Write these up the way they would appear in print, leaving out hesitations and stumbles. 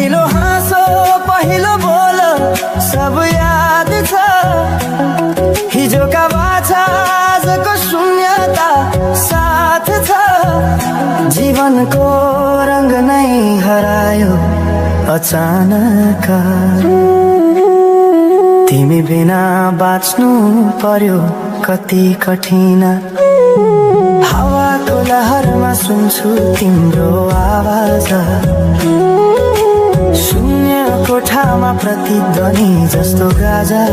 पहिलो हाँसो पहिलो बोल सब याद छ। हिजोका बाछा आजको शून्यता साथ छ। जीवनको रंग नै हरायो अचानक। तिमी बिना बाँच्नु पर्यो कति कठिन। हावाको लहरमा सुन्छु तिम्रो आवाज। शून्य कोठामा प्रतिध्वनि जस्तो गाजा।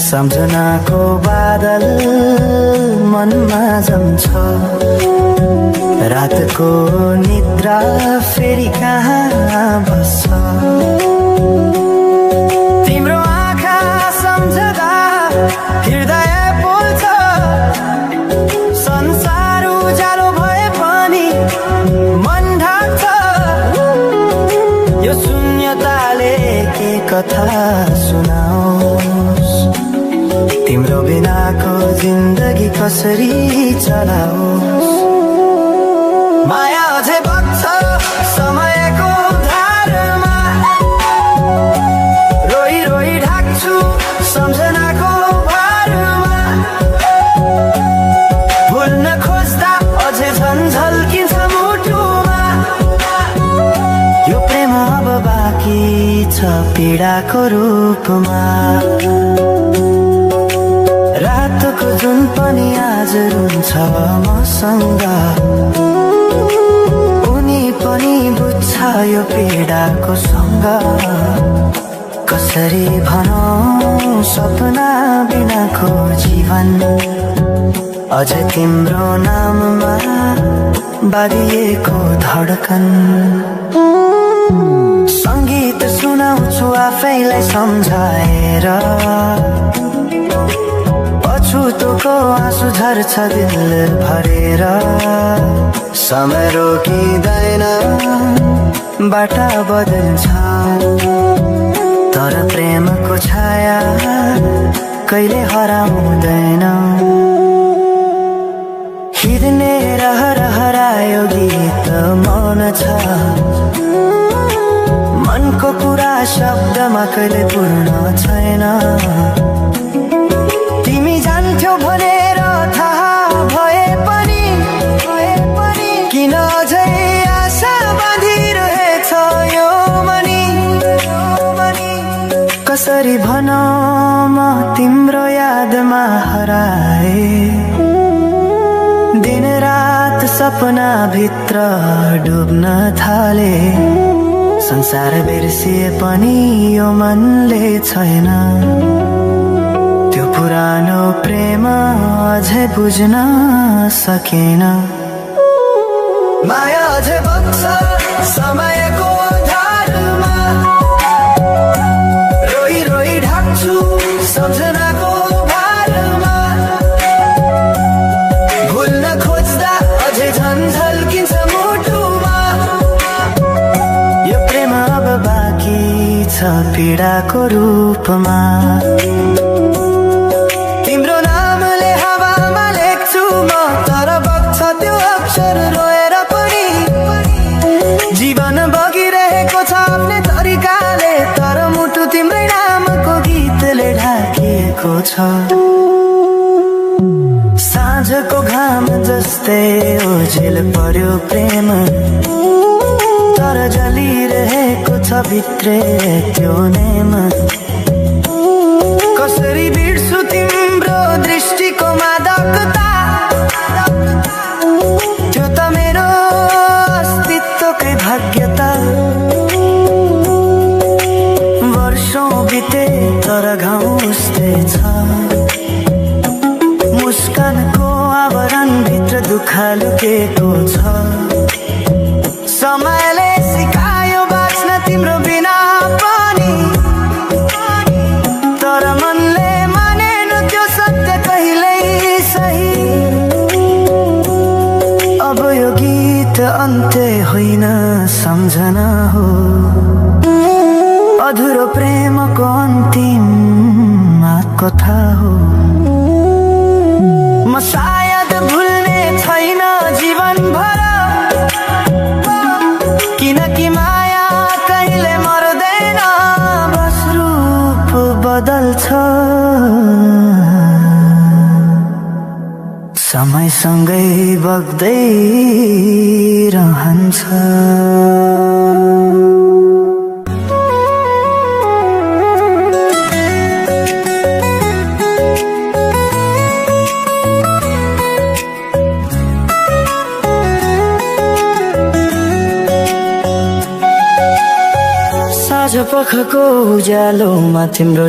सम्झनाको बादल मनमा जम्छ। रातको निद्रा फेरि कहाँ बस्छ। तिम्रो आँखा सम्झदा हृदय पोल्छ। संसार उज्यालो भए पनि मन ढाक्छ। यो शून्यताले के कथा सुनाओस्। तिम्रो बिनाको जिन्दगी कसरी चलाओस्। माया अझै बग्छ समयको धारमा। रोई रोई ढाक्छु सम्झनाको भारमा। भुल्न खोज्दा अझै झन् झल्किन्छ मुटुमा। यो प्रेम अब बाँकी छ पीडाको रूपमा। रातको जुन पनि आज रुन्छ मसँग। उनी पनि बुझ्छ यो पीडाको सँग। कसरी भनौं सपना बिनाको जीवन। अझ तिम्रो नाममा बाँधिएको धडकन। संगीत सुनाउँछु आफैलाई सम्झाएर। पछुतोको आँसु झर्छ दिल भरेर। समय रोकिँदैन बाटा बदल्छ। तर प्रेमको छाया कहिले हराउँदैन। हिँड्ने रहर हरायो गीत मौन छ। मनको कुरा शब्दमा कहिले पूर्ण छैन। तिमी जान्थ्यौ भनेर थाहा भए पनि किन अझै आशा बाँधिरहेछ यो मनी। कसरी भनौं म तिम्रो यादमा हराए। दिन रात सपना भित्र डुब्न थाले। संसार बिर्सिए पनि यो मनले छैन। त्यो पुरानो प्रेम अझै बुझ्न सकेन। माया अझै बग्छ समयको धारमा। रोई रोई ढाक्छु सम्झनाको भारमा। भुल्न खोज्दा अझै झन् झल्किन्छ मुटुमा। यो प्रेम अब बाँकी छ पीडाको रूपमा। तिम्रो नामले हावामा लेख्छु म तर बग्छ त्यो अक्षर रोएर पनि। जीवन बगिरहेको छ आफ्नै तरिकाले तर मुटु तिम्रै नामको गीतले ढाकिएको छ। साँझको घाम जस्तै ओझेल पर्यो प्रेम। तर जलिरहेको छ भित्रै त्यो नेम। कसरी बिर्सु तिम्रो दृष्टिको मादकता। त्यो त मेरो अस्तित्वकै भाग्यता। वर्षौं बिते तर घाउ उस्तै छ। मुस्कानको आवरण भित्र दुःख लुकेको छ। समयले सिकायो बाँच्न तिम्रो बिना पनि। तर मनले मानेन त्यो सत्य कहिल्यै सही। अब यो गीत अन्त्य होइन सम्झना हो। अधुरो प्रेमको अन्तिम कथा हो। म सायद भुल्ने छैन जीवन भर। किनकि माया कहिले सँगै बग्दै रहन्छ। साँझ पखको उज्यालोमा तिम्रो